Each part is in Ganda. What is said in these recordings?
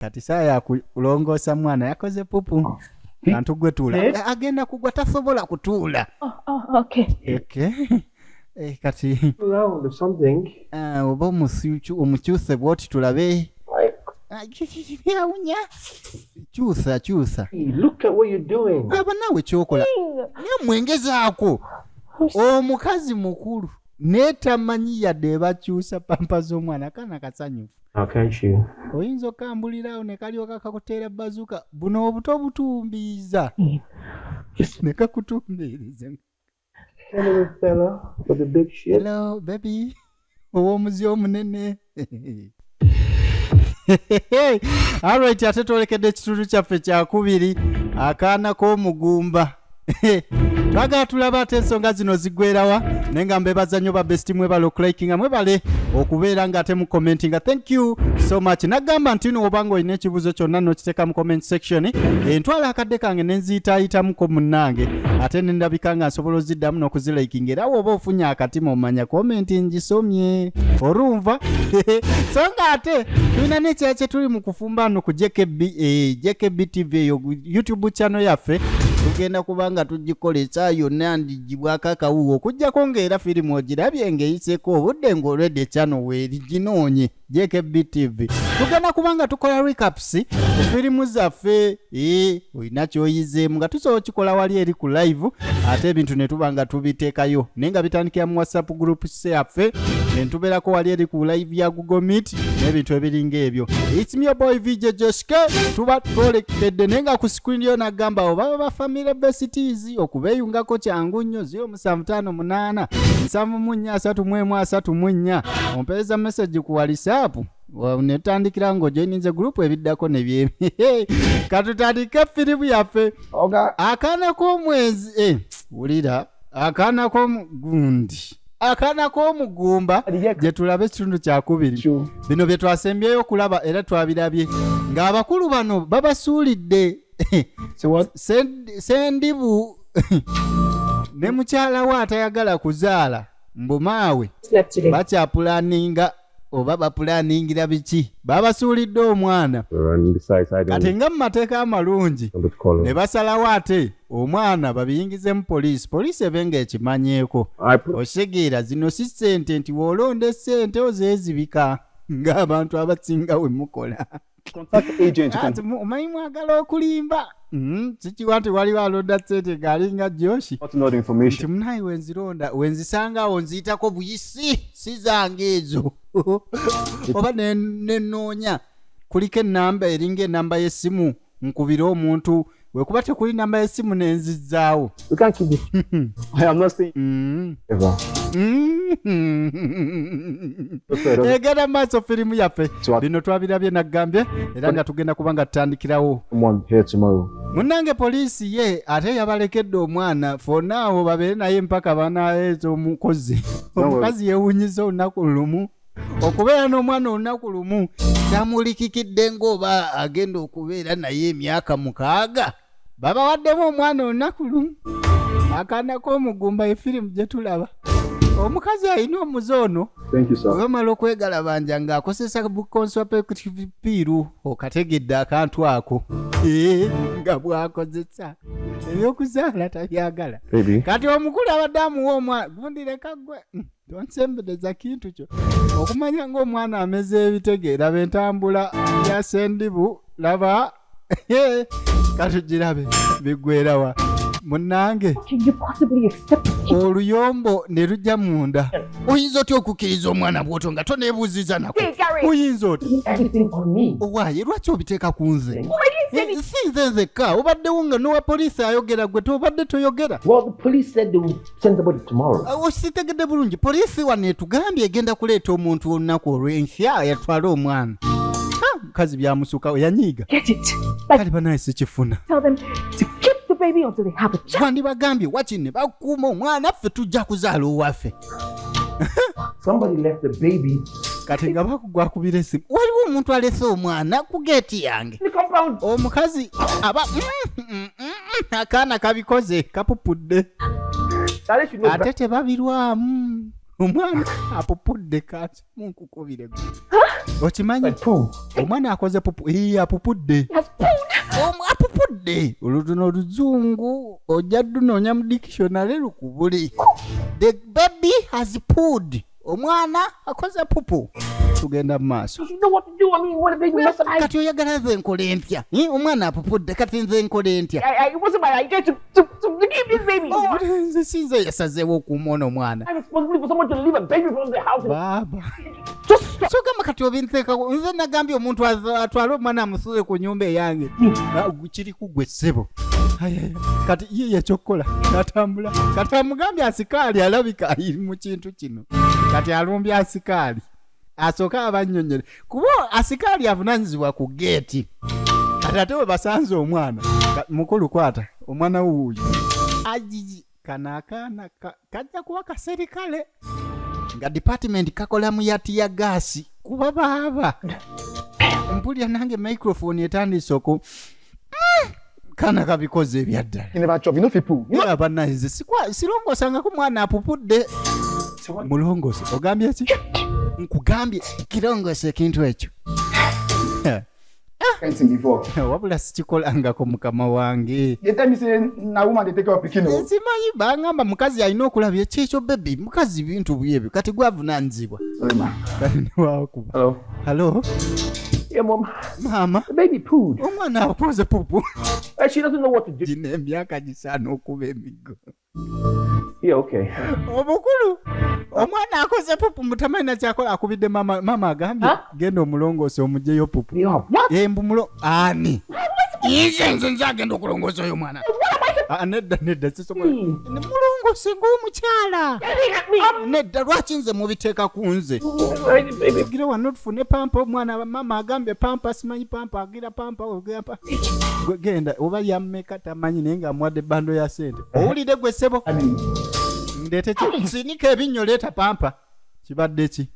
Kati saa yakulongoosa mwana yakoze pupu. Kantu gwe tuula. Eh? Agenda kugwa, tasobola kutuula. Oh, okay. Okay. Kati Around or something. Ah, oba omukyuse bwoti tulabe. Like, Ah, byawunya, kyusa kyusa. hey, look at what you're doing. Laba naawe kyokola, naye mwengezaako omukazi mukulu neetamanyi yadde bakyusa pampa z'omwana. Kaana kasanyufu. How can't you? Oyinza okambulirawo ne kalyoka kakuteera bazuka buno obuto butumbiiza ne kakutumbiiriza. Hello, fella with the big shit. Hello baby ow'omuzi omunene. Alright, ate twolekedde ekitundu kyaffe kyakubiri, akaana k'omugumba. Twagala tulaba ate ensonga zino ziggwerawa, naye nga mbebaza nnyo ba bestie, mwebale okulikinga, mwebale okubeera nga ate mucommentinga. Thank you so much. Nagamba nti no obanga olina ekibuuzo kyonna n'okiteeka mu comment section, entwala akadde kange ne nziyitaayitamuko munnange, ate ne ndabika nga nsobola oziddamu n'okuzilikinga. Era woba ofunye akatima omanya comment ngisomye olumva. So nga ate tulina n'ekirala kye tuli mu kufumba no ku JKB, JKB TV, eyo YouTube channel yaffe. Tugenda kuba nga tugikola esaawa yonna ndigibwako akawuwo, okugjako ng'era firimu ogirabye ng'eyiseeko obudde ng'olwedde channel weeri, ginoonye JKB TV. Tugenda kuba nga tukola recaps ku firimu zaffe. Olina kyoyizeemu nga tusobola okikola wali eri ku live, ate ebintu ne tuba nga tubiteekayo, naye nga bitandikira mu WhatsApp group yaffe, ne tubeerako wali eri ku live ya Google Meet n'ebintu ebiringa ebyo. It's me, your boy VJ Joshke. Tuba twolekedde, naye nga ku screen yo nagamba abo baba ba family besties, okubeeyungako kyangu nnyo, 0758 74 31 34. Ompeereza message ku WhatsApp netandikira ng'ojoininze group, ebiddako ne katutandike firimu yaffe. Oga. Akaana k'omwezi, wulira, akaana k'omugundi, akaana k'omugumba gye tulabe ekitundu kyakubiri. Bino bye twasembyeyo okulaba era twabirabye ng'abakulu bano babasuulidde. So what? Sendibu ne mukyala we atayagala kuzaala mbumaawe Slept today. Bakyapulaninga oba bapulaningira biki? Babasuulidde omwana. And besides, I don't Kati nga mu mateeka amalungi want to call ne her. basalawo ate omwana babiyingizemu poliisi, poliisi ebe ng'ekimanyeeko. I put Ositegeera, zino si ssente nti w'olonda essente ozeezibika ng'abantu abasinga we mukola. Contact agent. Ati omanyi mwagala okulimba. Sikiwa nti waliwo alonda ssente ng'alinga Joshi. Not know the Nti information. munayi wenzironda wenzisangaawo nziyitako buyisi, si zange ezo, oba nenoonya kuliko enamba eringa enamba y'essimu nkubire omuntu, wekuba tekuli namba y'essimu nenzizaawo. We can't keep this. I am not saying ever. Egenda mu maaso firimu yaffe. So Bino twabirabye naggambye era nga tugenda kuba nga tutandikirawo. Someone here tomorrow. Munnange, poliisi ye ate yabalekedde omwana fonaawo babeere naye mpaka banaeeza omukozi. Omukazi yeewunyiza olunaku lumu okubeera n'omwana olunaku lumu kyamulikikidde ng'oba agenda okubeera naye emyaka 6. Babawaddemu omwana olunaku lumu. Akaana k'omugumba efirimu gye tulaba. Omukazi alina omuze ono. Thank you, sir. Bwe bamala okwegalabanja ng'akozesa bu contraceptive pill, okategedde akantu ako. Nga bw'akozesa ebyokuzaala tabyagala. Baby. Kati omukulu abadde amuwa omwana gundi, leka gwe, tonsembereza kintu kyo okumanya ng'omwana ameze ebitege. Laba entambula ya Sendibu, laba katugirabe biggwerawa munnange. Can you possibly accept Oluyombo ne lujja munda. Oyinza otya okukkiriza omwana bw'otyo nga toneebuuziza nako? Gary? Oyinza otya? Everything on me. Owaaye, lwaki obiteeka ku nze? I didn't say Si nze nzekka obaddewo nga n'owa poliisi ayogera, gwe tobadde toyogera. Well, the police said they will send somebody tomorrow. Ositegedde bulungi, poliisi wano etugambye egenda kuleeta omuntu olunaku olw'enkya yatwale omwana. Ha, mukazi byamusukawo, yanyiiga. Get it. Like, Kale banaye sikifuna. tell them to keep the baby until they have a child. Wandibagambye wakine bakuuma omwana, ffe tujja kuzaala owaffe. Somebody left the baby Kati nga bakugwakubira esimu, waliwo omuntu alese omwana ku geeti yange. in the compound. Omukazi aba akaana kabikoze kapupudde. That should know Ate tebabirwamu. Omwana apupudde kati munkukubire gwe. Okimanyi omwana akoze pupu. Ii, apupudde. Apupudde. Olutuno oluzungu ojja dunoonya mu dictionary lukubuli. The baby has pooed. Omwana akoze pupu. Tugenda mu maaso. You know what to do. I mean, what if they mess up? Kati oyagala nze nkole ntya? Eh, omwana apupudde, kati nze nkole ntya? It wasn't my idea to keep this baby. Nze sinze yasazeewo okuuma ono omwana. I'm responsible for someone to leave a baby from the house. Baaba. Just stop. Sogamba kati obinteekako nze nagambye omuntu atwale omwana amusuule ku nyumba eyange. Ah, kiri ku gwe ssebo. Ai, ai, kati ye yekyokukola natambula. Kati amugambye asikaali alabika ali mu kintu kino. Kati alumbye asikaali asooke abannyonnyole kuba asikaali avunaanyizibwa ku geeti. Kati ate we basanze omwana mukulu kwata omwana wuuyo ajiji kano akaana kajja kuba kaserikale nga department kakola mu yati ya gaasi kuba baaba mpulira nange microphone etandise oku kana kabikoze ebyaddala. You never chop. You know people. You know. Era bannaye nze sirongosangako mwana apupudde. Mulongose ogambye ki? Nkugambye kirongose ekintu ekyo. Kind thing before. Wabula sikikolangako mukama wange. They tell me say na woman dey take care of pikin o. Simanyi bangamba mukazi alina okulabya kyekyo baby mukazi bintu byebyo kati gwavunaanyizibwa. Sorry ma. Kati newakuba. Hello. Hello? Yeah, mom. Maama. The baby pooed. Omwana akoze pupu. She doesn't know what to do. Gino emyaka gisaana okuba emigo. Yeah, okay. Omukulu omwana akoze pupu mutamanyi nakyakola akubidde mama. Mama agambye genda omulongoose omugyeyo pupu. Yeah, what? Mbu ani? Nze nze nze agenda okulongoosa oyo mwana. Ah, nedda nedda sisobola. Mulongoose ng'omukyala. Nedda lwaki nze mubiteeka ku nze? Gira wano tufune pampa omwana mama agambye pampa simanyi pampa agira pampa ogira pampa. Gwe genda oba yammeka tamanyi naye ng'amuwadde bando ya ssente. Owulire gwe ssebo. Ndeete ki? Sinika ebinnyo leeta pampa. Kibadde ki?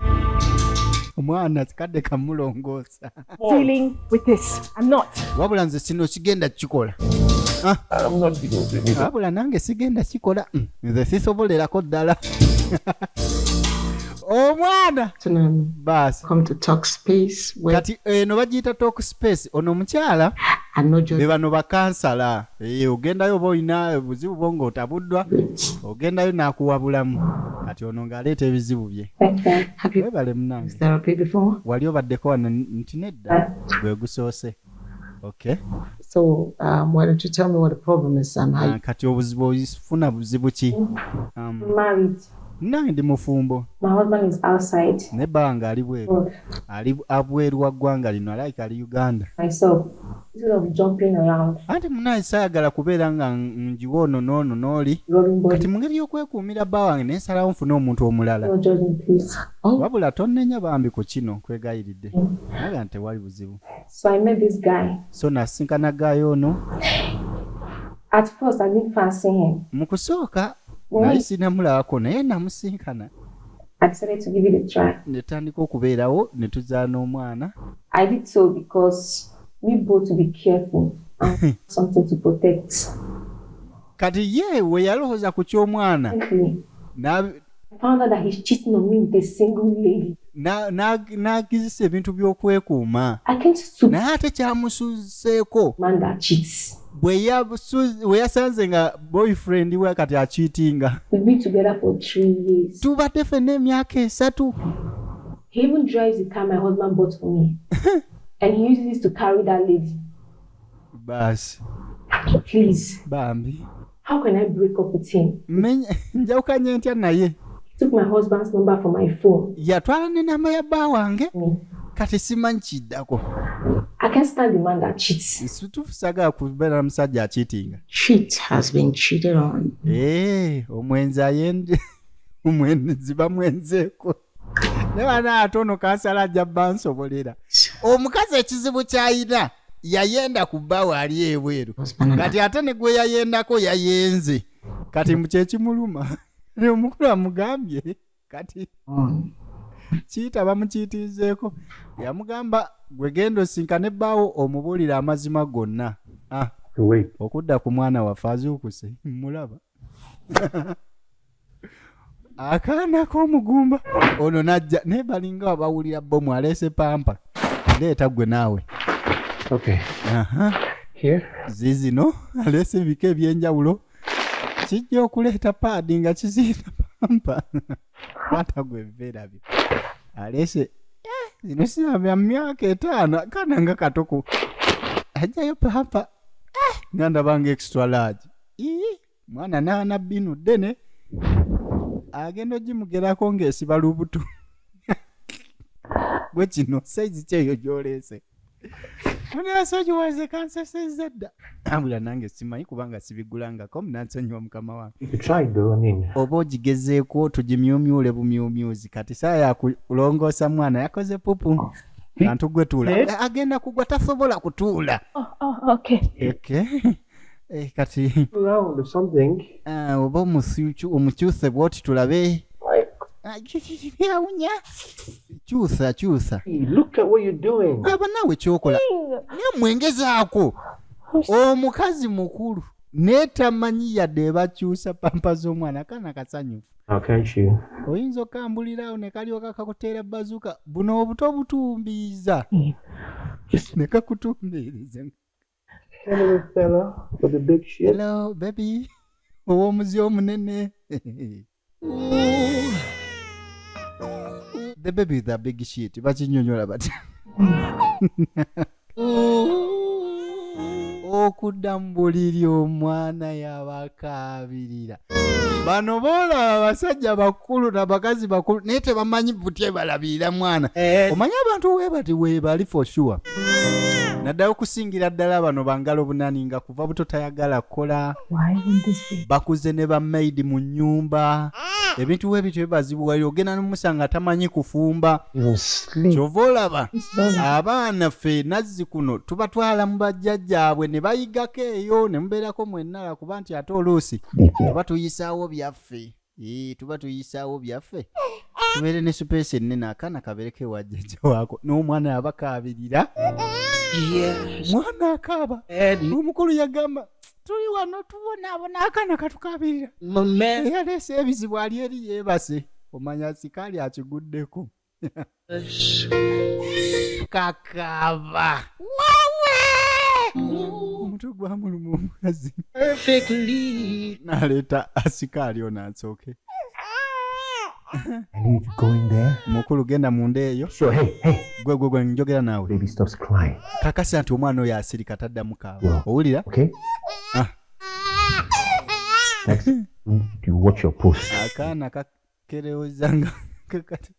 Omwana kadde kamulongoosa. Dealing with this. I'm not. Wabula nze kino kigenda kukikola. I'm not dealing with it. Wabula nange sigenda kikola. Nze sisobolerako ddala. Omwana baasi. Come to talk space where Kati eno bagiyita talk space. Ono omukyala I know just be bano bakansala. Ogendayo oba olina obuzibu bwo ng'otabuddwa, ogendayo n'akuwabulamu. Kati ono ng'aleeta ebizibu bye. Have you Webale munnange. therapy before? Wali obaddeko wano nti nedda gwe gusoose. Okay. So why don't you tell me what the problem is and how Kati obuzibu ofuna buzibu ki? Married. Nange ndi mufumbo. My husband is outside. Ne bbanga ali bweru. Ali abweru wa ggwanga lino alabika ali Uganda. Myself, instead of jumping around, Anti munaye saayagala kubeera nga njiwa ono n'ono n'oli. rubbing body. Kati mu ngeri y'okwekuumira bba wange ne nsalawo nfune omuntu omulala. Don't judge me, please. Wabula tonnenya bambi ku kino nkwegayiridde. Naga nti tewali buzibu. So I met this guy. So nasinkana gaayo ono. At first, I didn't fancy him. Mu kusooka naye sinamulabako naye namusinkana. I decided to give it a try. Ne tutandika okubeerawo ne tuzaala omwana. I did so because we both to be careful and something to protect. Kati ye we yalowooza ku ky'omwana Quickly, I found out that he's cheating on me with a single lady. n'agizisa ebintu by'okwekuuma. I can't stoop Naye ate kyamusuuseeko man that cheats. bwe yasanze nga boyfriend we kati acheatinga. We've been together for 3 years. Tubadde ffenna emyaka 3. He even drives the car my husband bought for me. And he uses it to carry that lady. Baasi. Please, Bambi. how can I break up with him? Njawukanye ntya naye? He took my husband's number from my phone. Yatwala ne namba ya bba wange. Kati simanyi kiddako. I can't stand the man that cheats. Situfu saagala kubeera na musajja acheatinga. cheat has been cheated on? Omwenzi ayende omwenzi bamwenzeeko. Ne bana ate ono kansala ajja bansobolera. Omukazi ekizibu ky'ayina yayenda ku bba we ali ebweru. Kati ate ne gwe yayendako yayenze. Kati mu kyekimuluma. Omukulu amugambye kati kiyita bamukiyitirizeeko. Yamugamba gwe genda osinkane bbaawo omubuulire amazima gonna. Okudda ku mwana waffe azuukuse mulaba. Akaana k'omugumba ono najja naye balinga abawulira bomu, aleese pampa. Leeta gwe naawe. Okay. Aha. Here. Ziizino aleese ebika ebyenjawulo, kijja okuleeta paadi nga kiziina pampa. Kwata gwe ebiveera byo aleese. Zino si bya myaka 5, akaana nga katoko ajjayo pampa. Nga ndaba nga extra large. Ii, mwana naana binu ddene agenda ogimugerako ng'esiba lubuto. Gwe kino size kyeyo gy'oleese munansonyiwaze kansesezza dda abula nange simanyi kubanga sibigulangako, munansonyiwa mukama wange. You could try though. I mean, Oba ogigezeeko tugimyumyule bumyumyuzi. Kati saa yakulongoosa mwana yakoze pupu kantu gwe tuula, agenda kugwa, tasobola kutuula. Oh, okay. Okay. Kati round or something. Ah, oba omukyuse bwoti tulabe. Like, Ah, byawunya, kyusa kyusa. hey, look at what you're doing. Laba naawe kyokola, naye mwengezaako omukazi mukulu neetamanyi yadde bakyusa pampa z'omwana. Kaana kasanyufu. How can't you? Oyinza okambulirawo ne kalyoka kakuteera bazuka buno obuto butumbiiza ne kakutumbiiriza. Hello, fella with the big shit. Hello baby ow'omuzi omunene, the baby with the big shit, bakinyonyola bati okudda mu buliri omwana yabakaabirira. Bano boolaba abasajja bakulu nabakazi bakulu naye tebamanyi butya balabirira mwana. Omanyi abantu weebati weebali for sure, naddala okusingira ddala bano bangalo bunani nga kuva buto tayagala kukola. Why won't this be? Bakuze ne bamaidi mu nnyumba, ebintu weebityo bibazibuwalira, ogenda nomusanga tamanyi kufumba. Even sleep. Kyova olaba abaana ffe nazzi kuno tubatwala mu bajjajjaabwe ne bayigako eyo ne mubeerako mwenna, kuba nti ate oluusi tuba tuyisaawo byaffe. Tuba tuyisaawo byaffe, tubeere ne space ennene, akaana kabeereko ewa jjajja waako. N'omwana yabakaabirira, mwana akaaba, omukulu yagamba tuli wano tubonaabona, akaana katukaabirira, eyaleese ebizibu ali eri yeebase, omanya sikaali akiguddeko kakaaba wawe omutwe gwamuluma omukazi n'aleeta asikaali ono asooke. I need to go in there. Mukulu genda munda eyo. Sure, hey, hey. Gwe gwe gwe njogera naawe. Baby stops crying. Kakasa nti omwana oyo asirika taddamu kaaba. Well. Owulira? Okay? Ah. Next, you watch your post. Akaana kakereweza nga kakati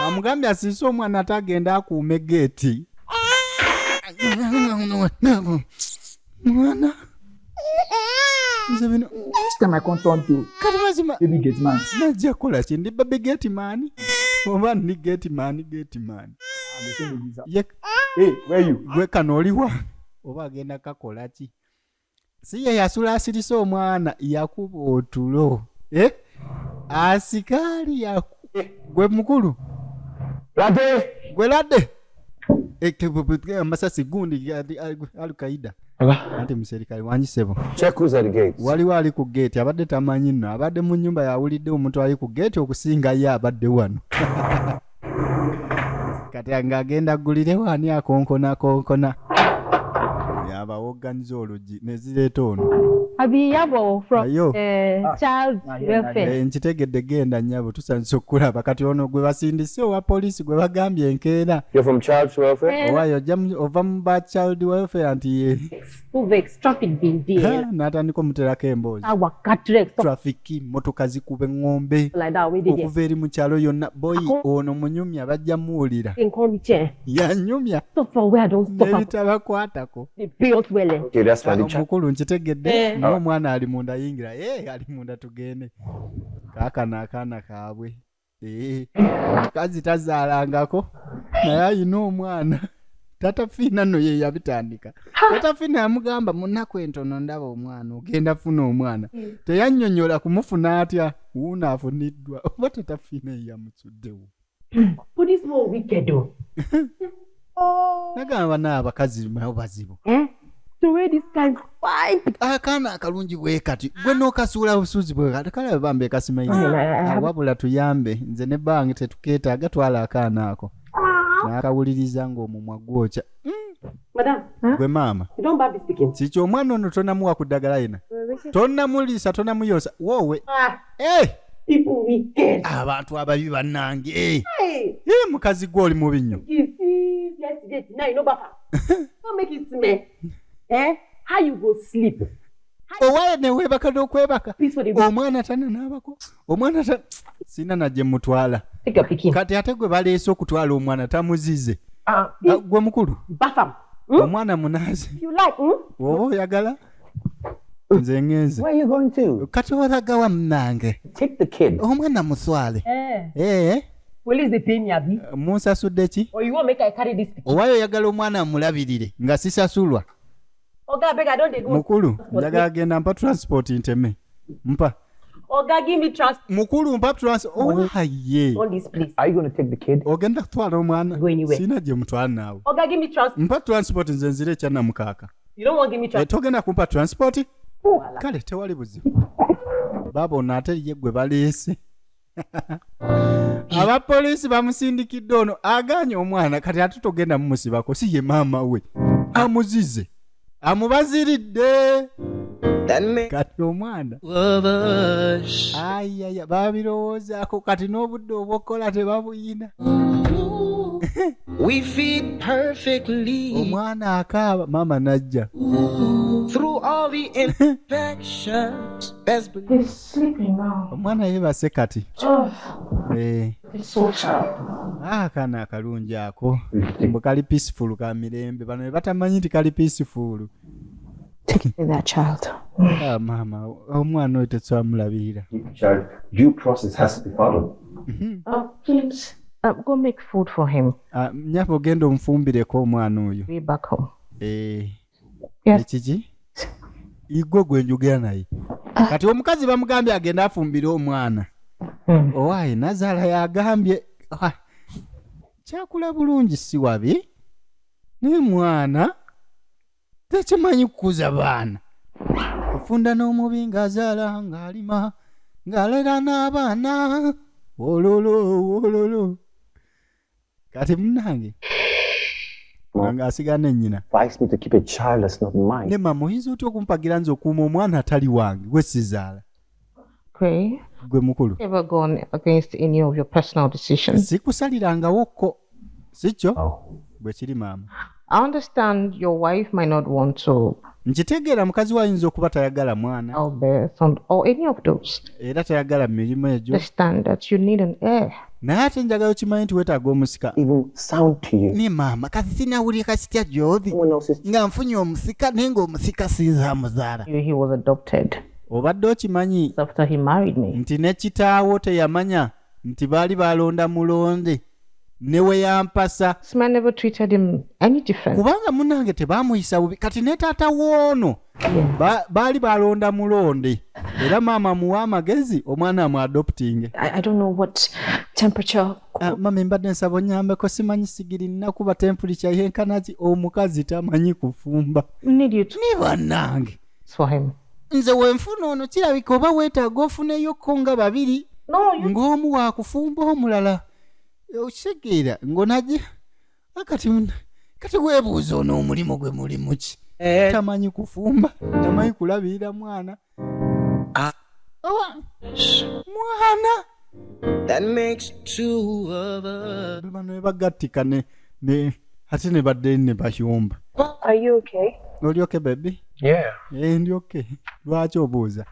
amugambye asiise omwana ate agenda akuume geeti. Mwana nze bino. This time I can't turn to Kati mazima baby gate man. Najja kukola ki? Ndi baby gate man oba ndi gate man, gate man? Ye. Hey, where you? Gwe kano oliwa oba agenda kakola ki? Si ye yasula asirise omwana yakuba otulo. Eh? Asikaali yaku gwe mukulu. Lade! Gwe ladde. Amasasi gundi alukaida anti muserikale wangisebo. Check who's at the gates. Waliwo ali ku geeti abadde tamanyi nno, abadde mu nnyumba yawulidde omuntu ali ku geeti okusinga ye abadde wano. Kati ng'agenda agulirewo ani akonkona konkona yabawogganiza oluggi ne zireeta ono. Abi Yabo from Ayo. Child Welfare. Eh, nkitegedde, genda nnyabo, tusanyusa okukulaba. Kati ono gwe basindise owa poliisi gwe bagambye enkeera. You're from Child Welfare? Owayo ojja ova mu ba child welfare nti ye. No vex, traffic been there. N'atandika omuterako emboozi. Our Catholic stuff Trafiki motoka zikuba eŋŋombe like that. We did it. okuva eri mu kyalo yonna. Boyi ono munyumya, bajja muwulira. Can call me chair. Yanyumya Stop for where I don't stop. n'ebitabakwatako. They built well. Okay, that's fine. The child. Omukulu nkitegedde. Eh. Naye omwana ali munda, yingira. Ye ali munda, tugende. Kaakano akaana kaabwe. Eh, mukazi tazaalangako naye ayina omwana. Tata Fiina nno ye yabitandika. Tata Fiina yamugamba mu nnaku entono ndaba omwana ogenda funa omwana, teyannyonnyola kumufuna atya. Wuuno afuniddwa oba tata Fiina ye yamusuddewo. But this one wicked though. Nagamba naye abakazi nabo bazibu. Eh? The way this kind Fine. Akaana akalungi bwe kati gwe n'okasuula busuuzi bwe kati kalabe bambi ekasimayiza. Wabula tuyambe nze ne bange tetukeetaaga, twala akaana ako. N'akawuliriza ng'omumwa gwokya. Madam, Gwe maama, you don't bath this pikin. Kiki omwana ono tonamuwa ku ddagala yena, tonamuliisa, tonamuyosa woowe. Ah, Eh, people wicked. Abantu ababi bannange. Eh, Hey, eh, mukazi gwe oli mubi nnyo. you see yesterday, till now you no bath am. Don't make it smell. Eh? How you go sleep? Owaaye neweebaka n'okwebaka. Peace for the Omwana tananaabako, omwana ta sina najje mutwala. Take your pikin. Kati ate gwe baleese okutwala omwana tamuzize. Ah, gwe mukulu, Bath am. Omwana munaaze. If you like, Oba oyagala nze ŋŋenze. Where are you going to? Kati olagawa munange? Take the kid. Omwana muswale. Eh. Ee. Police dey pay me abi? Munsasudde ki? Or you wan make I carry this pikin? Owaayo oyagala omwana amulabirire nga sisasulwa? Oga abeg, I don dey go. Mukulu, njagala genda, mpa transport nteme, mpa. Oga, give me transport Mukulu, mpa transport owaye. on this place. Are you going to take the kid? Ogenda kutwala omwana? Go anywhere. Sina gye mutwala naawe. Oga, give me transport. Mpa transport nze nzire ekyannamukaaka. You don't want give me Eh, transport. togenda kumpa transport? Kale tewali buzibu. Baaba ono ate ye gwe baleese, abapoliisi bamusindikidde ono aganye omwana. Kati ate togenda mumusibako, si ye maama we amuzize, amubaziridde. Kati omwana ayaya babirowoozaako kati n'obudde obwokukola tebabuyina. We fit perfectly Omwana akaaba, maama najja. through all the imperfections. Best believe. He's sleeping now. Omwana yeebase kati. Oh, Eh. he's so tired. Ah, akaana akalungi ako, mbu kali peaceful, ka mirembe. Bano be batamanyi nti kali peaceful. Take care of that child. Ah, maama, omwana oyo tetwamulabirira. Child, due process has to be followed. Please, go make food for him. Ah, nnyabo, ogenda omufumbireko omwana oyo. Be back home. Eh, Yes. ekiki igwe gwe njogera naye kati omukazi bamugambye agende afumbire omwana. Owaaye nazaala yagambye, "Ah, kyakula bulungi, si wabi, naye mwana tekimanyi kukuza baana, kufunda n'omubi ng'azaala, ng'alima, ng'alera n'abaana, wololo wololo." Kati munange ng'asigala nennyina. Advise me to keep a child that's not mine. Ne mama, oyinza otya okumpagira nze okuuma omwana atali wange gwe sizaala? Gray, Gwe mukulu. ever gone against any of your personal decisions? Sikusalirangawokko, si kyo? Oh. Bwe kiri, maama. I understand your wife might not want to Nkitegeera mukazi we ayinza okuba tayagala mwana childbirth and or any of those. era tayagala mirimu egyo. Understand that you need an heir. Naye ate njagala okimanyi nti weetaaga omusika. Even sound to you. Ne maama, kati sinawulira kitya gy'obi Someone else's nga nfunye omusika, naye ng'omusika sinza amuzaala? He was adopted Obadde okimanyi after he married me. nti ne kitaawo teyamanya nti baali balonda mulonde ne we yampasa? This man never treated him any different. Kubanga munnange tebaamuyisa bubi. Kati ne taata woono baali balonda mulonde, era maama muwa amagezi omwana amu adoptinge. I don't know what temperature. Ah, mama, mbadde nsaba onyambeko, simanyi sigiri nnakuba temperature yenkanaki. Omukazi tamanyi kufumba. Need you to Ni bannange for him. Nze wenfuna ono kirabika oba weetaaga ofuneyokko nga babiri, No, you ng'omu wakufumba omulala okitegeera ng'onaje akati kati weebuuza ono omulimu gwe mulimu ki? Tamanyi kufumba, tamanyi kulabirira mwana. Owa mwana. That makes two of us. Bano bebagattika ne ate ne badde ne bayomba. Are you okay? Oli okay, baby? Yeah. Eh, ndi okay. Lwaki obuuza?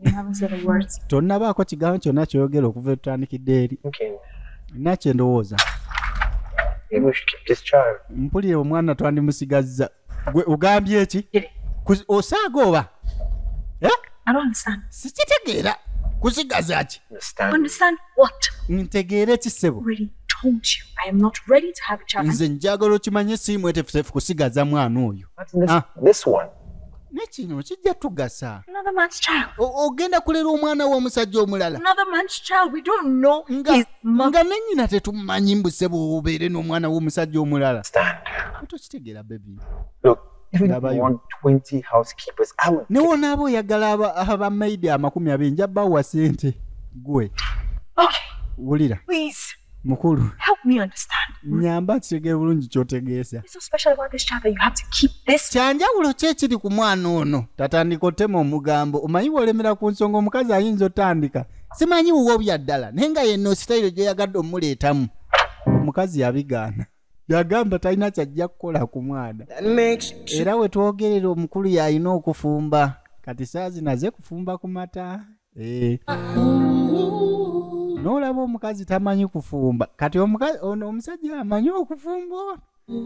You haven't said a word. Tonnabaako kigambo kyonna kyoyogera okuva etutandikidde eri. Okay. Nakye ndowooza. Maybe we should keep this child. Mpulire omwana twandimusigazza. Gwe ogambye eki? Osaaga oba? Eh? I don't understand. Sikitegeera, kusigaza ki? Understand? Understand what? Ntegeere ki, ssebo? Already told you. I am not ready to have a child. Nze njagala okimanye siimwetefutefu kusigaza mwana oyo. Not in this, Ah. This one. Ne kino kijja tugasa. Another man's child. Ogenda kulera omwana w'omusajja omulala. Another man's child. We don't know Nga, his mother. nga ne nnyina tetumumanyi, mbu ssebo obeere n'omwana w'omusajja omulala. Stand. Tokitegeera, baby. Look, Even if you Ndabayo. Want 20 housekeepers, I will. Ne wonaaba oyagala abamaidi 20 nja bawa sente gwe. Okay, Wulira please mukulu, help me understand. nyamba nkitegere bulungi ky'otegeeza. What's so special about this child that you have to keep this? Kyanjawulo ki ekiri ku mwana ono? Tatandika otema omugambo. Omanyi bw'olemera ku nsonga omukazi ayinza otandika simanyi wuwo bya ddala, naye nga yenno sitayiro gyeyagadde omuleetamu. Omukazi yabigaana, yagamba talina kyajja kukola ku mwana. That makes two. Era we twogerera omukulu yalina okufumba. Kati saa zino aze kufumba ku mata. Eh. N'olaba omukazi tamanyi kufumba. Kati omukazi ono, omusajja amanyi okufumba ono.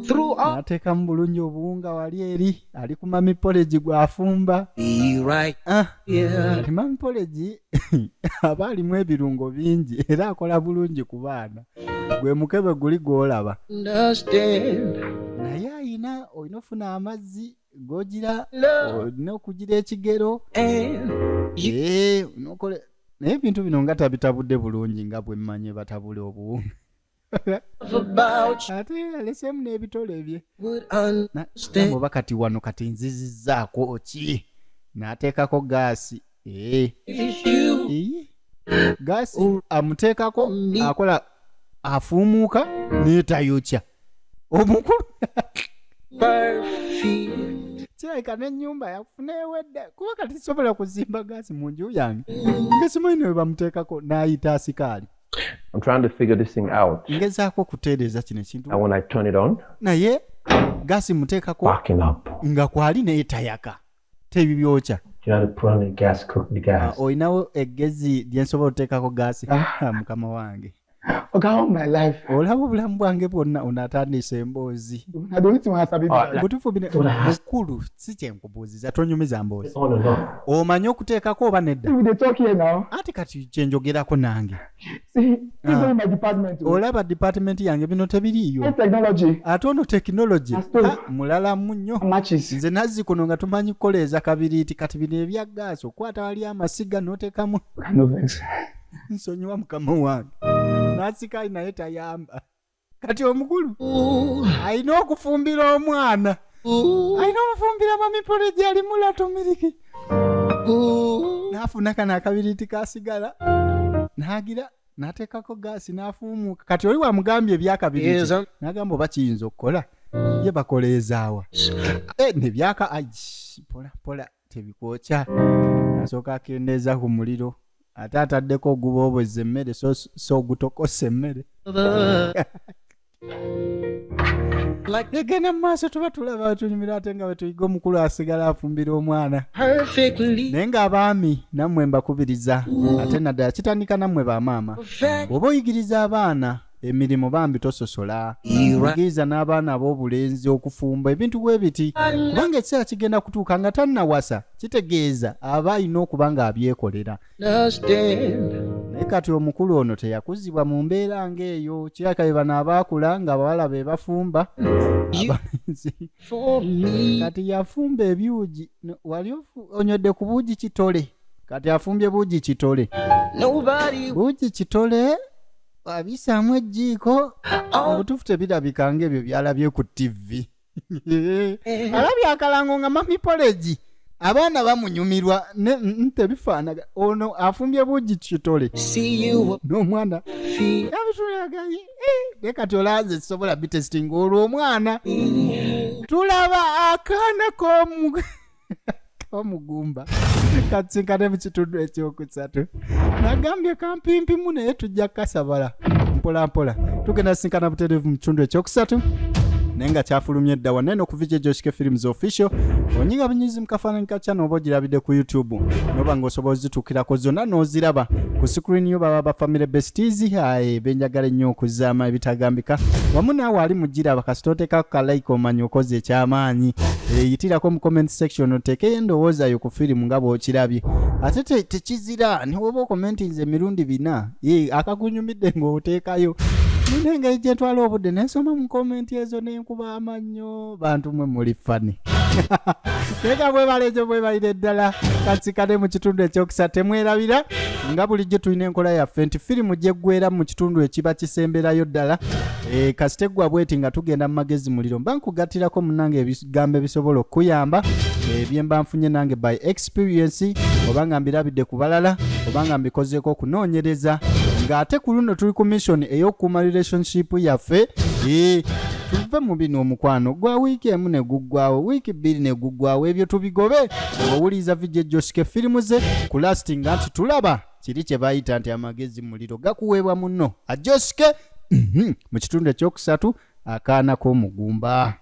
Through all. N'ateekamu bulungi obuwunga wali eri ali ku mami porridge gw'afumba. Be right Ah, here. kati mami porridge aba alimu ebirungo bingi era akola bulungi ku baana. Gwe mukebe guli gw'olaba. Understand. Naye ayina olina ofuna amazzi gogira, Love olina okugira ekigero. and you. Ee, olina okola, naye ebintu bino nga tabitabudde bulungi nga bwe mmanye batabula obuwunga. About you Ate aleseemu n'ebitole bye. would understand. Oba kati wano kati nzizizzaako ki? N'ateekako gaasi. Ee. If you Iyi. Gaasi amuteekako, akola afuumuuka n'etayokya omukulu. Perfect. Kirabika n'ennyumba yafuna ewedde, kuba kati sobola kuzimba gaasi mu nju yange nga simanyi ne we bamuteekako. N'ayita asikaali. I'm trying to figure this thing out. Ngezaako okutereeza kino ekintu. And when I turn it on, Naye gaasi muteekako backing up. nga kwali naye tayaka, tebibyokya. You know how to put on the gas, cook the Ah, gas. olinawo eggezi lyensobola oteekako gaasi? Ah, mukama wange. Okay, all my life. Olaba obulamu bwange bwonna onaatandisa emboozi. I don't think I sabi. Alright, Butuufu bino What I asked. mukulu si kyenkubuuziza, tonyumiza mboozi. On and off. Omanyi okuteekako oba nedda? We dey talk here now. Ate kati kyenjogerako nange. See, this is Ah. in my department. Oh. Olaba department yange bino tebiriiyo. This technology Ate ono tekinologi Asito. mulalamu nnyo. matches. Nze nazzi kuno nga tumanyi kukoleeza kabiriiti, kati bino ebya gaasi okwata wali amasiga n'oteekamu. No vex. Nsonyiwa mukama wange, n'asikaali naye tayamba. Kati omukulu alina okufumbira omwana, alina okufumbira mami porridge alimu latomiriki. N'afuna kano akabiriiti kasigala n'agira n'ateekako gaasi n'afuumuuka. Kati oli wamugambye ebyakabiriiti n'agamba oba kiyinza okukola ye bakoleezaawa. Eh, ne byaka ai mpola mpola tebikwokya. Asooka akendeeza ku muliro, ate ataddeko oguboobozza emmere, so so ogutokosa emmere. Like Egenda mu maaso tuba tulaba tunyumira, ate nga bwe tuyiga omukulu asigala afumbira omwana. perfectly Naye ng'abaami nammwe mbakubiriza, ate naddala kitandika nammwe bamaama, perfect. bw'oba oyigiriza abaana emirimu bambi tososola. Oyigiriza n'abaana ab'obulenzi okufumba ebintu bwe biti, kubanga ekiseera kigenda kutuuka nga tannawasa, kitegeeza aba alina okuba ng'abyekolera. Understand. Naye kati omukulu ono teyakuzibwa mu mbeera ng'eyo. Kirabika be bano abaakula ng'abawala be bafumba, abalenzi. For me. Kati yafumba ebyugi. Wali onywedde ku buugi kitole? Kati afumbye buugi kitole. Nobody. Buugi kitole abisaamu ejjiiko. Mu butuufu tebirabika ng'ebyo byalabye ku ttivi. Alabye akalango nga mami porridge abaana bamunyumirwa tebifaanaga. Ono afumbye buugi kitole See you n'omwana feel. yabitulagaye. Naye kati olanze sobola bitesitinga olwo omwana. Tulaba akaana k'omugumba kasinkane mu kitundu ekyokusatu. Nagambye kampimpimu, naye tujja kukasabala mpola mpola. Tugenda sinkana butereevu mu kitundu ekyokusatu, naye nga kyafulumye edda wanene okuva Joshike Films Official. Onyiga bunyizi mu kafaananyi ka channel oba ogirabidde ku YouTube, noba ng'osobola ozituukirako zonna n'oziraba ku screen yo. Baba ba family besties aye benjagala ennyo okuzaama ebitagambika wamu naawe ali mugiraba. Kasita oteekako ka like omanya okoze ekyamaanyi. Yitirako mu comment section oteekeyo endowooza yo ku firimu nga bw'okirabye. Ate tekizira niwoba okomentinze emirundi 4, akakunyumidde ng'oteekayo. Nina engeri gye ntwala obudde nensoma mu comment ezo nenkuba amannyo. Bantu mwe muli funny. Naye mwebale mwebalire ddala. Katsikane mu kitundu ekyokusatu. Temwerabira nga bulijjo tulina enkola yaffe nti firimu gyeggwera mu kitundu ekiba kisemberayo ddala. Kasita eggwa bweti nga tugenda mu magezi muliro, mba nkugattirako munnange ebigambo ebisobola okukuyamba, byemba nfunye nange by experience, oba nga mbirabidde ku balala, oba nga mbikozeeko okunoonyereza. Ng'ate ku luno tuli ku mission ey'okukuuma relationship yaffe. Tuve mu bino omukwano gwa wiiki emu ne guggwawo, wiiki 2 ne guggwawo, ebyo tubigobe. Owuliriza VJ Joshike, firimu ze ku lastinga nti tulaba kiri kye bayita nti amagezi muliro gakuweebwa munno. Ajoshike mu kitundu ekyokusatu, akaana k'omugumba.